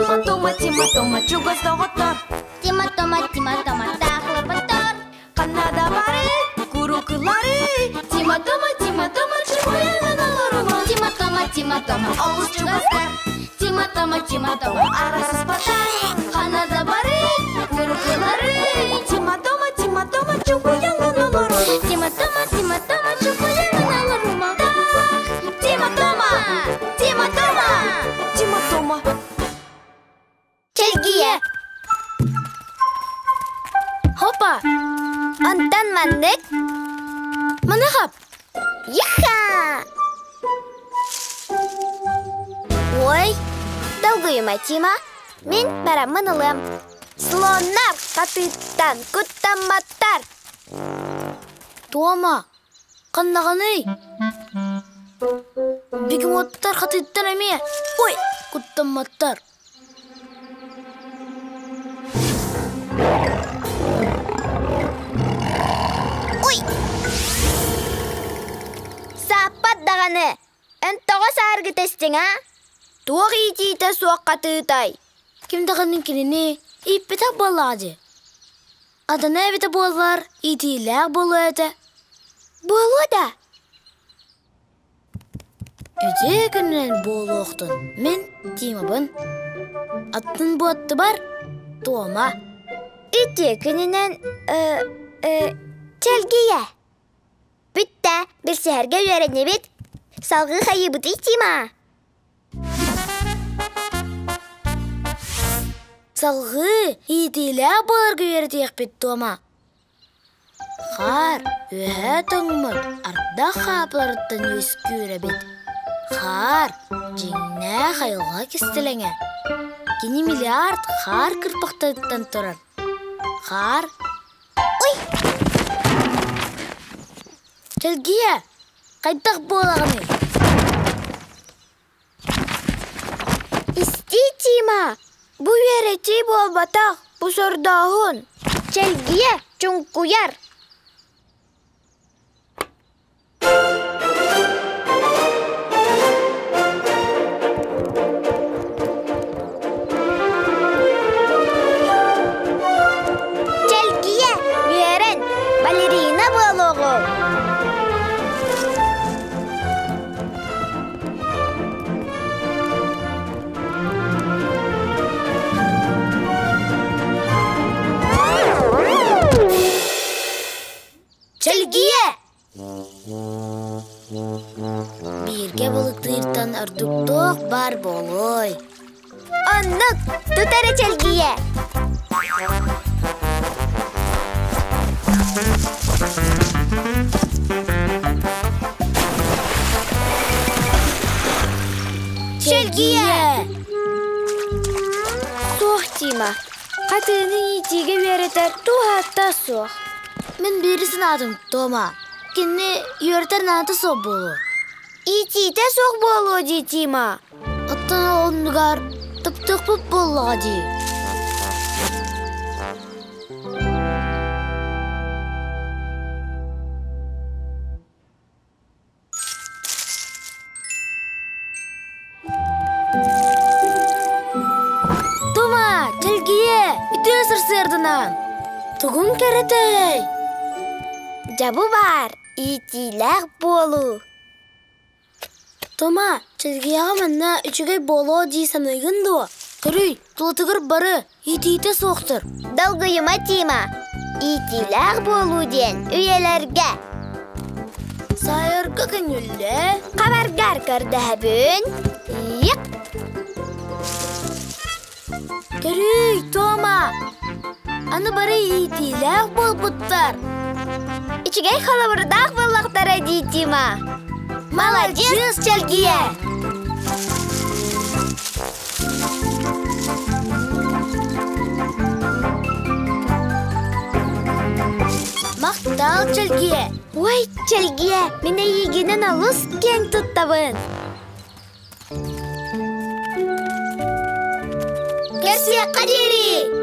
Тима Тома, Тима Тома, чугас доҕоттор. Тима Тома, Тима Тома, таахлапаттар. Ханна да бары, курукулары. Тима Тома, Тима Тома, чугуйанан олорума. Тима Тома, Тима Тома, олус чугастар. Тима Тома, Тима Тома, арасыспаттар. Ханна да бары, курукулары. Тима Тома, Тима Тома, чугуйанан олорума. Тима Тома, Тима Тома, чугуйанан олорума. Тима Тома, Тима Тома, Тима Тома. Чэлгийэ Хопа! Онтон маннык Маны хап! Йыха! Ой, долгуйума, Тима. Мин бараммын ылыам. Слоннар хатыыттан куттамматтар. Тома, ханнаҕыный? Бегемоттар хатыыттан эмиэ, ой, куттамматтар. Ой! Сааппат даҕаны! Эн тоҕо сааргы тэстиҥ, а? Туох иитиитэ суох хатыытай? Ким даҕаны кинини ииппэтэх буоллаҕа дии. Адана эбитэ буоллар, иитиилээх буолуо этэ. Буолуо да? Үтүө күнүнэн буолуохтун мин Тимабын. Аттын буоттубар Тома. Үтүө күнүнэн чэлгийэ. Бүттэ, билсиһэргэ үөрэннибит. Салгыы хайыыбытый, Тима? Салгыы иитиилээх буоларга үөрэтиэхпит, Тома. Хаар үөһэ тоҥмут ардах хаапыларыттан үөскүүр эбит. Хаар дьиҥнээх айылҕа кистэлэҥэ. Кини миллиард хаар кырпахтарыттан турар. Хаар Ой! Чэлгийэ, хайдах буолаҕыный? Истиий, Тима, бу үөрэтии буолбатах, бу сордооһун. Чэлгийэ чуҥкуйар. Чэлгийэ, үөрэн, балерина буолуоҕуҥ. Чэлгийэ! Бииргэ балыктыыртан ордук туох баар буолуой? Оннук, тут эрэ чэлгийэ! Чэлгийэ! Суох, Тима. Хатыыны иитиигэ үөрэтэр туһата суох. Мин биири санаатым, Тома. Кини үөрэтэр наада суох буолуо. Иитиитэ суох буолуо дии, Тима. Оттон оннугар таптыахпыт буоллаҕа дии. Тома, чэлгийэ, үтүө сарсыарданан! Тугуҥ кэрэтэй? Дьабы баар, иитиилээх буолуу. Тома, чэлгийэҕэ манна үчүгэй буолуо дии саныыгын дуо? Көрүй, тулатыгар бары иитиитэ суохтар. Долгуйума, Тима. Иитиилээх буолуу диэн үйэлэргэ. Сайарга көҥүллэ. Хабаргар көрдөһөбүн. Иик. Көрүй, Тома! Аны бары иитиилээх буолбуттар. Үчүгэй холобурдаах буоллахтара дии, Тима. Маладьыас, Чэлгийэ! Махтал, Чэлгийэ! Ой, Чэлгийэ, мин эйиигинэн олус киэҥ туттабын. Көрсүөххэ диэри!